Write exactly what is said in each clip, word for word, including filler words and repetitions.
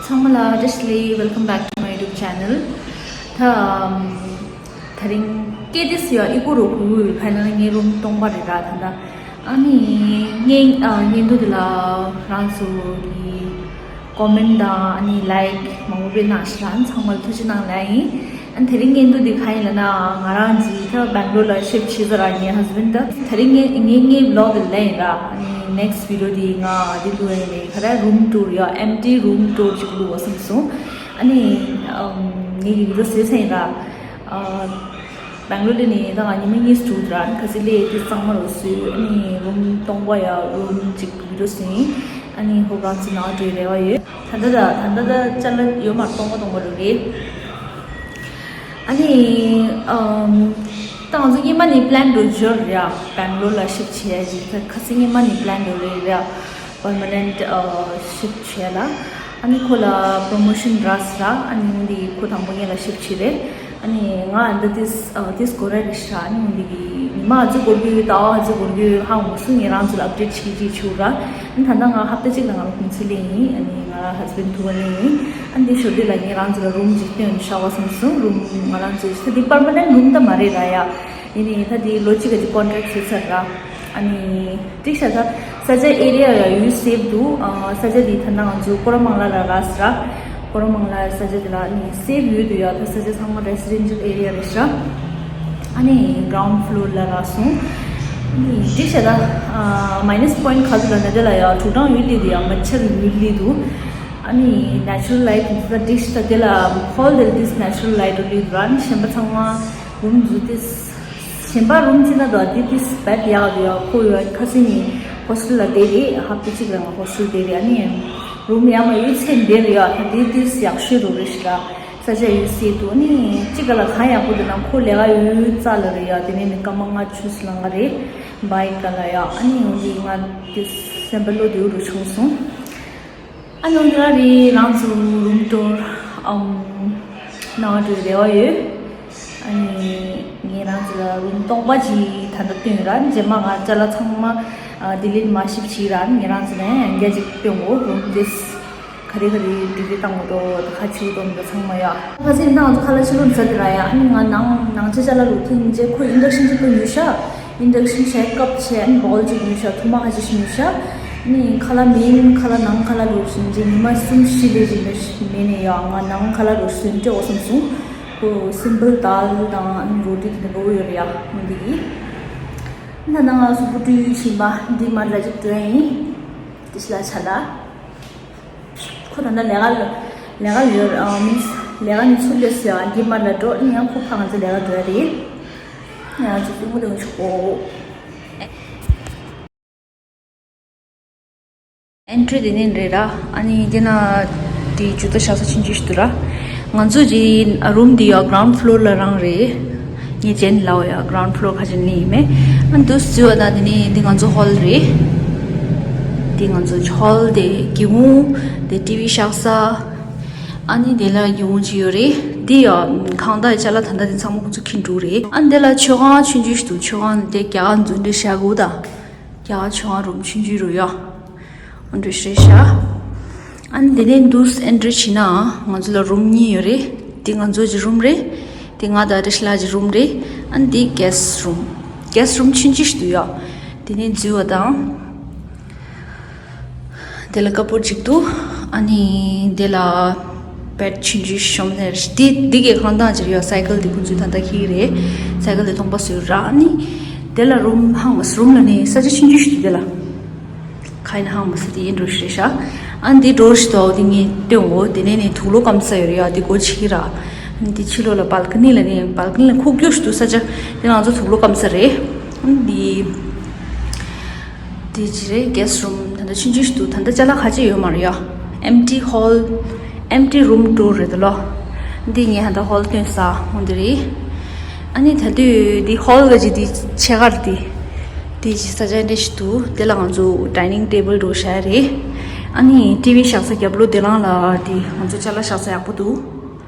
ཚང་མ་ལ་བཀྲ་ཤིས་བདེ་ལེགས། Welcome back to my YouTube channel. ད་ཨམ། དེ་རིང་སྐད་དེ་སི་ཡ་ཨི་ཀོ་རོ་ཁུ་ཁ་ན་ངའི་རུམ་སྟོང་པ་རེད་ར། ད་ད་ཨ་ནི་ངའི་ཨ་ངའི་འདུག་དེ་ལ་རང་ཚོ་གི་ཀོ་མེན་དང་ཨ་ནི་ལའིག་མང་པོ་སྤེལ་གནང་ཤག་ཨ་ནི་ཚང་མ་ལ་ཐུགས་རྗེ་གནང་ལབ་ཡིན། ཨ་ནི་དེ་རིང་ངའི་འདུག་དེ་ག་ཡིན་ལབ་ན། ང་རང་གི་ད་སྦེང་ལོར་ལ་ཤིཕ་བྱས་ཚར་ར། ངའི་ཧས་བྷེན་ད་ད་དེ་རིང་ངའི་ངའི་ངའི་བི་ལོག་དེ་ལབ་ཡིན་ར། ཨ་ནི་ནེག་སི་ཊི་བི་ཌི་ཡོ་དེ་ང་དེ་བླུག་ཡིན་ནི་ག་རེ་རུམ་ཊུར་ཡ་ཨེམ་ཊི་རུམ་ཊུར་ཅིག་བླུག་འོ་བསམ་སོང་། ཨ་ནི་ངའི་གི་བི་ལོག་བཟོས་ཚར་ཡིན་ར། སྦེང་ལོར་ལ་ནི་ད་ང་ཉི་མ་གཉིས་འགྲོ་ར། ཁ་སང་ལས་དེ་གཙང་མ་རུ་བཟོས། ཨ་ནི་རུམ་སྟོང་པ་ཡ་རུམ་གཅིག་བི་ལོག་བཟོས་ཡིན། ཨ་ནི་ཧོབ་རང་ཚོ་ནང་འགྲོའི་རེ་བ་ཡོད། ད་ལྟ་ད་ད་ལྟ་ད་ཅ་ལག་ཡོད་མ་སྟོང་པ་སྟོང་པ་རུ་རེད། ཨ་ནི་ཨམ། ད་ང་ཚོ་སྔོན་མ་ནས་པི་ལན་འགྲོ་འབྱོར་རེད་ཡ། སྦེང་ལོར་ལ་ཤིཕ་བྱས་ཡ་ཅིག་ད་ཁ་སང་སྔོན་མ་ནས་པི་ལན་འགྲོ་རེད་རེད་ཡ། པར་མ་ནེན་ཊི་ཤིཕ་བྱས་ལ། ཨ་ནི་ཁོ་ལ་པྲོ་མོ་ཤན་རག་སོང་ར། ཨ་ནི་འོ་འདི་ཁོ་དང་པོ་ངེད་ལ་ཤིཕ་བྱས་རེད། ཨ་ནི་ང་འདི་ཏིས་ཏིས་གོ་ར་རེད་ཤག་ཨ་ནི་འོ་འདི་གི་ཉི་མ་ཨ་ཙི་འགོར་གི་ཡོད། ཟླ་བ་ཨ་ཙི་འགོར་གི་ཡོད་ཧ་གོ་མ་སོང་། ངས་རང་ཚོ་ལ་ཨབ་ཌེཊ་བྱེད་ཀྱི་བྱུང་ར། ཨ་ནི་ད་ལྟ་ང་ཧབ་ཏ་གཅིག་ལ་ང་ལ་ཁུངས་ཚུལ་ལེན་ཡིན། ཨ་ནི་ང་རང་ཧས་བྷེན་ཐུག་པ་ལེན་ཡིན། ཨ་ནི་འདི་ཞོར་དུ་ལ་ངས་རང་ཚོ་ལ་རུམ་ཅིག་སྟོན་ཤག་བསམ་སོང་། རུམ་ང་རང་ཚོ་ས་འདི་པར་མ་ནེན་ཊི་རུམ་ད་མ་རེད་ར་ཡ། ཡིན་ནའི་ད་དེ་ལོ་གཅིག་ག་ཅིག་ཀོན་ཊེག་བྱས་ཚར་ར། ཨ་ནི་ཏིག་ཤ་ད་ས་ཆ་ཨེ་རི་ཡ་ཡ་ཡུལ་སེབ་འདུག་ཨ་ས་ཆ་དེ་ད་ནང་ང་ཚོ་ཀོ་ར་མང་ལ་ལ་རག་སོང་ར། ཀོ་ར་མང་ལ་ས་ཆ་དེ་ལ་ཨ་ནི་སེབ་ཡོད་འདུག་ཡ། ད་ས་ཆ་ཚང་མ་རེ་སི་ཌེན་ཤལ་ཨེ་རི་ཡ་རེད་ཤག་ཨ་ནི་གྷི་རའུན་ཌི་ཕི་ལོར་ལ་རག་སོང་། ཨ་ནི་ཏིག་ཤ་ད་ཨ་མའི་ནས་པོ་ཡིན་ཊི་ག་ཚོད་ལབ་ན་དེ་ལ་ཡ་དྲུག་སྦྲང་ཡོད་ལི་འདུག་ཡ། མ་ཆར་ཡོད་ལི་འདུག་ཨ་ནི་ནེ་ཅུ་རལ་ལའིཊ་ད་ཏིག་ཤ་ད་དེ་ལ་ཧོལ་དེ་ལ་ཏིག་ནེ་ཅུ་རལ་ལའིཊ་ཡོད་ལི་འདུག་ཨ་ནི་གཞན་པ་ཚང་མ་རུམ་ཚོ་ཏིས། གཞན་པ་རུམ་ཅིག་ན་དོ་དེ་ཏིས་བེད་ཡག་དུ་ཡ། ཁོ་ཡོད་ཁ་སང་ནི་ཧོ་སི་ཊེལ་ལ་བསྡད་རེད། ཧབ་ཏ་གཅིག་ལ་ང་ཧོ་སི་ཊེལ་བསྡད་རེད། ཨ་ནི་རུམ་ཡག་མ་ཡོད་ཚད་འདིར་ཡ། ད་དེ་ཏིས་ཡག་ཤོས་རུ་རེད་ཤག་ས་ཆ་ཡོད་སྲིད་དུ། ཨ་ནི་གཅིག་ག་ལ་གང་ཡག་པོ་འདུག་ན་ཁོ་ལས་ཀ་ཡོད་རྩ་ལ་རེད་ཡ། དེ་ནས་ནི་སྐར་མ་ལྔ་བཅུ་ཙམ་ལང་ག་རེད། བའིག་ག་ལ་ཡ། ཨ་ནི་འོ་དེ་ང་ཏིས་སེམས་པ་བློ་བདེ་པོ་རུ་བྱུང་སོང་། ཨ་ནི་འོ་དེ་ར་རེད། རང་ཚོ་རུམ་ཊུར་ཨམ་གནང་བ་འགྲོའི་རེ་བ་ཡོད། ཨ་ནི་ངས་རང་ཚོ་ལ་རུམ་སྟོང་པ་ཅིག་ད་ལྟ་སྟོན་ཡོད་ར། རྗེས་མ་ང་ཅ་ལག་ཚང་མ་ཨ་ལྡི་ལི་མ་ཤིཕ་བྱས་ར། ཨ་ནི་ངས་རང་ཚོ་ལ་ཡང་རྒྱ་ཅིག་སྟོན་གོ་རུམ་ཏིས་ག་རེ་ག་རེ་ཌི་ལི་བཏང་གོ་དོ་ད་ག་ཅིག་དོ་མི་འདུག་ཚང་མ་ཡ། ཁ་སང་ཡིན་ན་ང་ཚོ་ཁ་ལག་ཕྱི་ལོགས་ནས་ཟ་གི་ར་ཡ། ཨ་ནི་ང་ནང་ནང་ཆ་ཅ་ལག་ལུག་ཐེངས་རྗེས་ཁོ་ཨིན་ཌག་ཤན་ཅིག་ཏུ་ཉོས་ཤག་ཨིན་ཌག་ཤན་བྱས་ཀབ་བྱས་ཨ་ནི་བོལ་ཅིག་ཉོས་ཤག་ཐུར་མ་ཁ་ཅིག་ཉོས་ཤག་ཨ་ནི་ཁ་ལག་མེན་ཁ་ལག་ནང་ཁ་ལག་ལུག་བཞིན་རྗེས་ཉི་མ་གསུམ་བཞི་ལས་རིང་མེད་ནས་ཡ། ང་ནང་ཁ་ལག་ལུག་བཞིན་སྤྲད་འོ་བསམ་སོང་། ཁོ་སིམ་པལ་དཱལ་དང་ཨ་ནི་རོ་ཊི་དེ་འདྲ་འགྲོ་གི་ཡོད་རེད་ཡ། འོ་འདི་གི་ད་ནང་ང་གཟུགས་པོ་བཀྲུས་ཡོད་ཕྱིན་པ་འདི་མར་ལ་ཅིག་འགྲོ་ཡ་ཡིན། དེ་ཤི་ལ་ཆ་ལ། ཁོ་ད་ལྟ་ལས་ཀ་ལས་ཀ་ཡོད་ཨ་མིན་ལས་ཀ་ནི་ཚུར་སླེབས་སོང་ཡ། འདི་མར་ལ་འགྲོ་ཨ་ནི་ཡང་ཁོ་ཕར་ང་ཚོ་ལས་ཀ་འགྲོ་ཡ་རེད། ཡང་ང་ཚོ་སྟོན་མོ་སྟོན་ཆོག་གོ། ཨེན་ཊི་རི་དེ་ནས་རེད་ར། ཨ་ནི་དེ་ན་དེ་ཇུ་ཏ་བཞག་ས་ཆུང་ཆུང་ཞིག་འདུག་ར། ང་ཚོ་གི་རུམ་འདི་ཡ་གྷི་རའུན་ཌི་ཕི་ལོར་ལ་རང་རེད། ངས་རྗེས་ལ་ཡ་གྷི་རའུན་ཌི་ཕི་ལོར་ཁ་ཅིག་ནས་ཡིན་མེད། ཨ་ནི་འདུག་སེ་བ་ད་དེ་ནས་འདི་ང་ཚོ་ཧོལ་རེད། འདི་ང་ཚོ་ཧོལ་དེ་སྒེའུ་ཁུང་དེ་ཊི་ཝི་བཞག་ས། ཨ་ནི་དེ་ལ་སྒེའུ་ཁུང་ཅིག་ཡོད་རེད། འདི་ཡ་ཁང་བདག་ཅ་ལག་ད་ལྟ་དེ་ཚང་མ་ཁོང་ཚོ་འཁྱེར་འགྲོ་རེད། ཨ་ནི་དེ་ལ་མཆོད་ཁང་ཆུང་ཆུང་ཞིག་འདུག་མཆོད་ཁང་དེ་རྒྱ་གར་འཛུགས་འདི་བཞག་གོ་ད། རྒྱ་གར་ཆུང་བ་རུམ་ཆུང་ཆུང་རུ་ཡོད། ཨ་འདྲ་ཞིག་རེད་ཤག་ཨ་ནི་དེ་ནས་འདུག་སེ་ཨེན་ཊི་རི་བྱས་ན་ང་ཚོ་ལ་རུམ་གཉིས་ཡོད་རེད། དེ་ང་ཚོ་གི་རུམ་རེད། དེ་ང་དང་བཀྲ་ཤིས་ལགས་ཀྱི་རུམ་རེད། ཨ་ནི་དེ་གེ་སི་ཊི་རུམ། གེ་སི་ཊི་རུམ་ཆུང་ཆུང་ཞིག་འདུག་ཡ། དེ་ནས་འཛུལ་བ་དང་། དེ་ལ་ཀ་པོར་ཌི་ཅིག་འདུག་ཨ་ནི་དེ་ལ་བེཌ་ཆུང་ཆུང་ཞིག་ཤོམ་ནས་དེ་དེ་གའི་ཁང་བདག་ཅིག་ཡོད། སའི་ཀལ་དེ་ཁོང་ཚོས་ད་ལྟ་འཁྱེར་གྱི་རེད། སའི་ཀལ་དེ་སྟོང་པ་བཟོས་ར། ཨ་ནི་དེ་ལ་རུམ་ཧང་མ་རུམ་ལ་ནི་ས་ཆ་ཆུང་ཆུང་ཞིག་འདུག་དེ་ལ་ཁ་ཡིན་ཧང་མ་ས་དེ་ཡིན་འགྲོ་ཞིག་རེད་ཤག་ཨ་ནི་དེ་འགྲོ་ཞིག་འདུག་དེ་ངས་སྟོན་འོ། དེ་ནས་ནི་དུག་ལོག་སྐམ་ས་ཡོད་རེད་ཡ། དེ་སྒོ་ཕྱེ་གི་ར། ཨ་ནི་དེ་ཕྱི་ལོགས་ལ་བལ་ཀ་ནི་ལ་ནི་བལ་ཀ་ནི་ལ་ཁུག་ཀྱོག་ཞིག་འདུག་ས་ཆ་དེ་ང་ཚོ་དུག་ལོག་སྐམ་ས་རེད། ཨ་ནི་དེ། དེ་ཅི་རེད། གེ་སི་ཊི་རུམ་ད་ལྟ་ཆུང་ཆུང་ཞིག་འདུག་ད་ལྟ་ཅ་ལག་ག་ཅི་ཡོད་མ་རེད་ཡ། ཨེམ་ཊི་ཧོལ། ཨེམ་ཊི་རུམ་ཊུར་རེད་དོ་ལོ། འདི་ངས་ད་ལྟ་ཧོལ་སྟོན་ས་འོང་དེ་རེད། ཨ་ནི་ད་དུས་འདི་ཧོལ་ག་ཅི་འདི་ཕྱེད་ཀ་རེད། འདི་འདི་ཅི་ས་ཆ་འདྲ་ཞིག་འདུག་དེ་ལ་ང་ཚོ་ཌའི་ནིང་ཊེ་བལ་འདྲ་བོ་བཞག་རེད། ཨ་ནི་ཊི་ཝི་བཞག་ས་རྒྱབ་ལོགས་དེ་རང་ལ་འདི་ང་ཚོ་ཅ་ལག་བཞག་ས་ཡག་པོ་འདུག་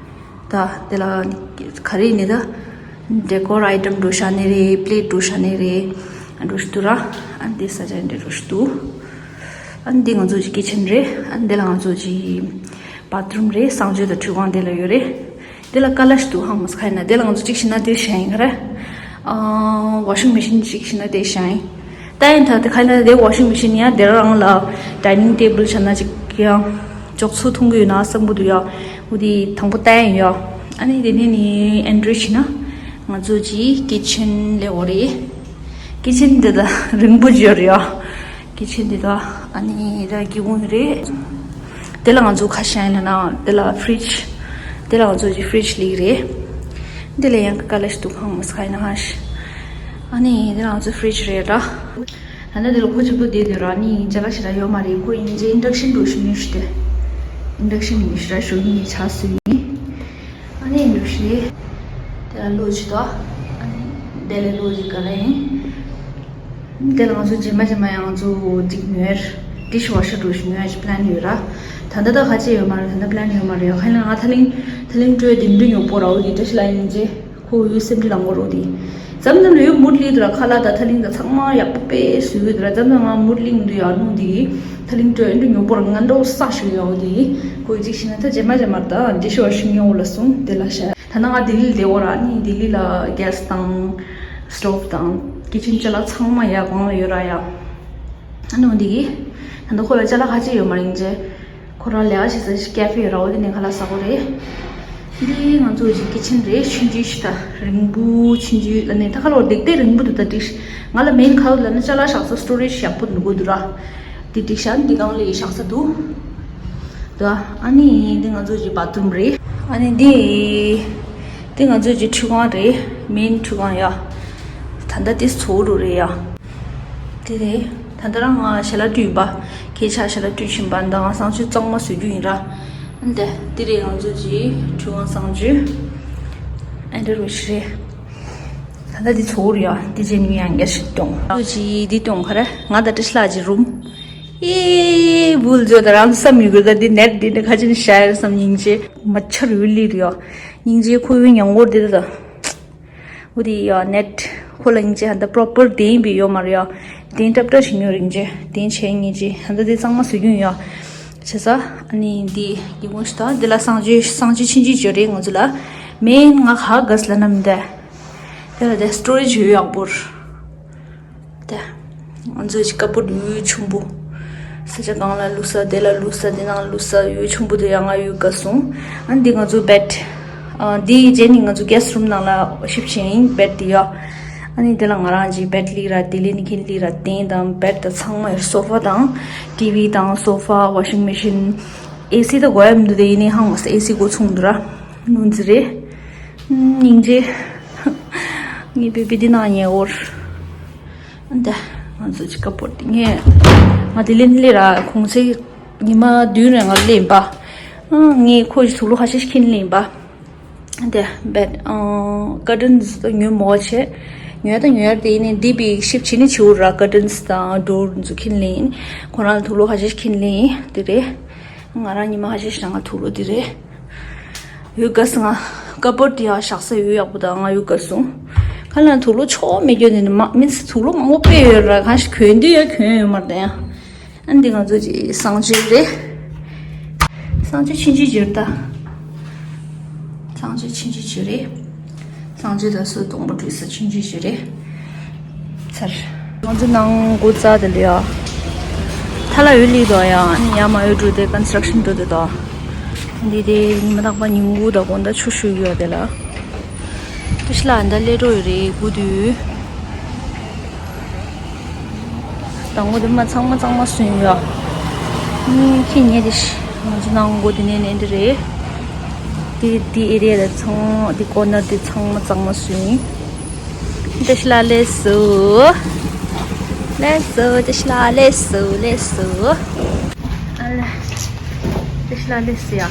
ད་དེ་ལ་ག་རེ་ཡིན་ནི་ད། ཌེ་ཀོར་ཨའི་ཊམ་འདྲ་བོ་བཞག་ནི་རེད། པི་ལེཊ་འདྲ་བོ་བཞག་ནི་རེད། འདྲ་བོ་ཞིག་འདུག་ར། ཨ་འདི་ས་ཆ་འདྲ་བོ་ཞིག་འདུག་ཨ་འདི་ང་ཚོ་གི་ཀི་ཆན་རེད། ཨ་འདི་ལ་ང་ཚོ་གི་ བ་ཐི་རུམ་རེད། གསང་སྤྱོད་དང་ཁྲུས་ཁང་དེ་ལ་ཡོད་རེད། དེ་ལ་ཀ་ལ་ཞིག་འདུག་ཧང་མ་སི་ཁ་ཡིན་ན། དེ་ལ་ང་ཚོ་གཅིག་བྱས་ན་དེ་བཞག་ཡིན་ག་རེ། ཨ། ཝ་ཤིང་མེ་ཤིན་གཅིག་བྱས་ན་དེ་བཞག་ཡིན། ད་ཡིན་ད་དེ་ཁ་ན་དེ་ཝ་ཤིང་མེ་ཤིན་ཡང་དེ་རང་ལ་ཌའི་ནིང་ཊེ་བལ་བྱས་ན་ཅིག་ཡང་འཇོག་ཚུལ་མཐོང་གི་ཡོད་ན་བསམ་གི་འདུག་ཡ། འོ་དེ་དང་པོ་ད་ཡིན་ཡ། ཨ་ནི་དེ་ནས་ནི་ཨེན་ཊི་རི་བྱས་ན་ང་ཚོ་གི་ཀི་ཆེན་ལས་འོ་རེད། ཀི་ཆེན་དེ་ད་རིང་པོ་ཅིག་ཡོད་རེད་ཡ། ཀི་ཆེན་འདི་དག་ཨ་ནི་ར་སྒེའུ་ཁུང་རེད། དེ་ལ་ང་ཚོ་ཁ་ཤས་ཡིན་ན་དེ་ལ་ཕི་རིཇ། དེ་ལ་ང་ཚོ་གི་ཕི་རིཇ་ལིག་རེད། དེ་ལ་ཡང་ཀ་ལ་ཞིག་འདུག་ཧང་མ་སི་ཁ་ཡིན་ན་ཧ་ཤི། ཨ་ནི་དེ་ལ་ང་ཚོ་ཕི་རིཇ་རེད་ར། ད་ནི་དེ་ལ་ཁོ་གཅིག་པོ་བསྡད་དུས་ར་ནི་ཅ་ལག་ཞིག་ར་ཡོད་མ་རེད། ཁོ་ཡིན་ཅེ་ཨིན་ཌག་ཤན་འགྲོ་ཤི་ཉུ་ཤི་དེ། ཨིན་ཌག་ཤན་ཉུ་ཤི་ར་ཞོ་ཡིན་ཆ་སུ་ཡིན། ཨ་ནི་འགྲོ་ཤི་རེད། དེ་ལ་ལོ་ཅི་དོ། ཨ་ནི་དེ་ལ་ལོ་ཅི་ག་ར་ཡིན། དེ་ལ་ང་ཚོ་རྗེས་མ་རྗེས་མ་ཡང་ང་ཚོ་ཅིག་ཉོས། ཌིཤ་ཝ་ཤར་འགྲོ་ཤི་ཉོས་ཅིག་པི་ལན་ཡོད་ར། ད་ལྟ་ད་ཁ་ཆེ་ཡོད་མ་རེད། ད་ལྟ་པི་ལན་ཡོད་མ་རེད། ཁ་ལ་ང་ཐ་ལིང་ཐ་ལིང་སྤྲོད་དེ་འདྲི་ཉོ་པོ་ར། འོ་དེ་བཀྲ་ཤིས་ལ་ཡིན་ཅེ་ཁོ་ཡོད་སེམས་ཁྲལ་ལངས་གོ་རོ་དེ། ཙམ་ཙམ་ལ་ཡོད་མུར་ལི་དུ་ར། ཁ་ལག་ད་ཐ་ལིང་ད་ཚང་མ་ཡག་པོ་དཔེ་བཟོས་ཡོད་དུ་ར། ཙམ་ཙམ་ང་མུར་ལི་འདུ་ཡག་ནུ་དེ། ཐ་ལིང་སྤྲོད་འདྲི་ཉོ་པོ་ར་ང་འདྲ་བོ་ས་ཞིག་ཡོད་འོ་དེ། ཁོ་ཅིག་ཤི་ན་ད་རྗེས་མ་རྗེས་མ་ད་ཌིཤ་ཝ་ཤར་ཉོ་འོ་ལ་སོང་དེ་ལ་ཤ། ད་ནང་ང་ལྡི་ལི་ལ་བསྡད་འོ་ར། ནི་ལྡི་ལི་ལ་གེ་སི་དང་སི་ཊོབ་དང་ཀི་ཆེན་ཅ་ལག་ཚང་མ་ཡ་གང་ལ་ཡོད་ར་ཡ། ཨ་ནི་འོ་འདི་གི་ད་ནི་ཁོ་ལ་ཅ་ལག་ཁ་ཅིག་ཡོད་མ་རེད་ཅེ། ཁོ་རང་ལས་ཀ་བྱེད་ས་ཀེ་ཧྥེ་ཡོད་ར། འོ་དེ་ནས་ཁ་ལག་ཟ་གོ་རེད། འདི་ང་ཚོ་གི་ཀི་ཆེན་རེད། ཆུང་ཆུང་ཞིག་ད་རིང་པོ་ཆུང་ཆུང་ལ་ནས་ད་ཁ་ལོར་འདེགས་ཏེ་རིང་པོ་འདུག་ད་འགྲིག་ང་ལ་མེན་ཁ་ལ་ནི་ཅ་ལག་བཞག་ས་སི་ཊོ་རེཇ་ཡག་པོ་འདུག་གོ་འདུག་ར། དེ་འགྲིག་ཤག་འདི་གང་ལ་ཡི་བཞག་ས་འདུག་ད་ཨ་ནི་འདི་ང་ཚོ་གི་བ་ཐི་རུམ་རེད། ཨ་ནི་འདི་འདི་ང་ཚོ་གི་ཁྲུས་ཁང་རེད། མེན་ཁྲུས་ཁང་ཡ། ད་ལྟ་དེ་ཚོ་རུ་རེད་ཡ། དེ་རེད། ད་ལྟ་རང་ང་ཞལ་ལག་བཀྲུས་ཡིན་པ། ཁྱེད་ཆ་ཞལ་ལག་བཀྲུས་ཕྱིན་པ་འདི་ང་གསང་སྤྱོད་གཙང་མ་བཟོ་རྒྱུ་ཡིན་ར། འདི་འདི་རེད་ང་ཚོ་གི་ཁྲུས་ཁང་གསང་སྤྱོད། ཨ་འདི་རུ་ཞིག་རེད། ད་ལྟ་འདི་ཚོ་རུ་ཡ། འདི་རྗེས་ནས་ཡང་བསྐྱར་ཞིག་གཏོང་། ང་ཚོ་གི་འདི་གཏོང་ག་རེ། ང་དང་བཀྲ་ཤིས་ལགས་ཀྱི་རུམ། ཨེ་བུལ་ཇོ་ད་རང་བསམ་ཡོད་གི་ད་འདི་ནེཊ་འདི་འདི་ཁ་ཅིག་ནས་ཤར་བསམ་སྙིང་རྗེ། མ་ཆར་ཡོད་ལི་རེད་ཡ། སྙིང་རྗེ་ཁོ་ཡོད་ཉང་གོར་འདི་ད་ད། འོ་དེ་ཡ་ནེཊ་ཁོ་ལ་ཡིན་ཅེ་ཧ་ད་པྲོ་པར་དེ་ཡིན་པའི་ཡོད་མ་རེད་ཡ། དེ་ཏྲབ་ཏྲ་ཞིག་ཉོ་རིང་ཅེ་དེ་ཆེ་ངེས་ཅེ་ཧ་ད་དེ་གཙང་མ་བཟོ་རྒྱུ་ཡ། བྱས་ས་ཨ་ནི་འདི་གི་ཀོང་ཞིག་དང་དེ་ལ་གསང་སྤྱོད་གསང་སྤྱོད་ཆུང་ཆུང་ཅིག་རེད་ང་ཚོ་ལ། མེན་ང་ཧ་ག་སི་ལ་ནམ་དེ། དེ་ལ་དེ་སི་ཊོ་རེཇ་ཡོད་ཡག་པོར། དེ། ང་ཚོའི་ཀ་པོར་ཌི་ཡོད་ཆུང་པོ། ས་ཆ་གང་ལ་བླུགས་ས་དེ་ལ་བླུགས་ས་དེ་ནང་བླུགས་ས་ཡོད་ཆུང་པོ་དེ་ཡང་ང་ཡོད་དགའ་སོང་། ཨ་འདི་ང་ཚོ་བེད། ཨ་འདི་རྗེས་ནི་ང་ཚོ་གེ་སི་ཊི་རུམ་ནང་ལ་ཤིབ་བྱས་ཡིན་བེད་དེ་ཡ། ཨ་ནི་དེ་ལ་ང་རང་གི་བེད་ལི་ར་དེ་ལི་ནི་ཁིན་ལི་ར་དེ་དང་བེད་དང་ཚང་མ་ཡོད། སོ་ཕ་དང་ཊི་ཝི་དང་སོ་ཕ་ཝ་ཤིང་མེ་ཤིན། ཨེ་སི་ད་གོ་ཡ་མི་འདུག་དེ་ཡིན་ནི་ཧང་མ་ས་ཨེ་སི་གོ་ཚུང་འདུག་ར། ནུན་ཟི་རེད། སྙིང་རྗེ། ངའི་བེ་བི་འདི་ནང་ཉལ་འོར། འདི། ང་ཚོ་ཅིག་ཀ་པོར་འདི་ངས། ང་དེ་ལེན་ལེ་ར་གོང་ཚེ་ཉི་མ་བདུན་རེ་ང་ལེན་པ། ཨང་ངས་ཁོ་ཞིག་ཐུག་ལོ་ཁ་ཤས་ཤིག་ཁྱིན་ལེན་པ། འདི་བེད་ཨང་ཀར་ཊན་སི་ད་ཉོས་མོ་བྱས། ཉོས་ད་ཉོས་དེ་ནས་འདི་བི་ཤིབ་བྱས་ནས་བྱེའུ་ར་ཀར་ཊན་སི་དང་ཌོར་ཚོ་ཁྱིན་ལེན། ཁོ་རང་ལ་ཐུག་ལོ་ཁ་ཤས་ཤིག་ཁྱིན་ལེན་དེ་རེད། ང་རང་ཉི་མ་ཁ་ཤས་ཤིག་ང་ཐུག་ལོ་དེ་རེད། ཡོད་དགའ་སོང་ང་། ཀ་པོར་དེ་ཡང་བཞག་ས་ཡོད་ཡག་པོ་དང་ང་ཡོད་དགའ་སོང་། ཁ་ལ་ཐུག་ལོ་ཆོག་མེད་རྒྱུ་ནི་མ་མིན་སི་ཐུག་ལོ་མང་པོ་དཔེ་ཡོད་ར་གང་ཞིག་གྱོན་དུས་ཡང་གྱོན་ཡོད་མ་རེད་ཡང་། ཨ་འདི་ང་ཚོ་ཅི་གསང་སྤྱོད་རེད། གསང་སྤྱོད་ཆུང་ཆུང་བྱོས་ད། གསང་སྤྱོད་ཆུང་ཆུང་བྱོས་རེད། གསང་སྤྱོད་དང་སོ་སྟོང་པ་བྲུས་ས་ཆུང་ཆུང་བྱོས་རེད། ཚར། ང་ཚོ་ནང་སྒོ་རྩ་དེ་ལ་ཡ། ཐ་ལ་ཡོད་ལི་དོ་ཡ། ཨ་ནི་ཡ་མ་ཡོད་འགྲོ་དེ་ཀོན་སི་ཊྲག་ཤན་འགྲོ་དེ་དོ། འདི་དེ་ཉི་མ་རྟག་པ་ཉིན་གུང་དང་དགོང་དག་ཆུ་ཤུགས་ཡོད་དེ་ལ། ཏི་ཤི་ལ་འདི་ལས་འགྲོ་ཡོད་རེད་དགུ་དུས། དང་པོ་དེ་མ་ཚང་མ་གཙང་མ་བཟོས་ཡོད། ཨ་ནི་ཁྱི་ཉལ་དེ་ཤི། ང་ཚོ་ནང་སྒོ་དེ་ནས་ནས་འདི་རེད། དེ་དེ་ཨེ་རི་ཡ་དེ་ཚང་དེ་ཀོ་ནར་དེ་ཚང་མ་གཙང་མ་བཟོས་ཡིན། ཏི་ཤི་ལ་ལས་སུ། ལས་སུ་ཏི་ཤི་ལ་ལས་སུ་ལས་སུ། ཨ་ལ། ཏི་ཤི་ལ་ལས་སུ་ཡ།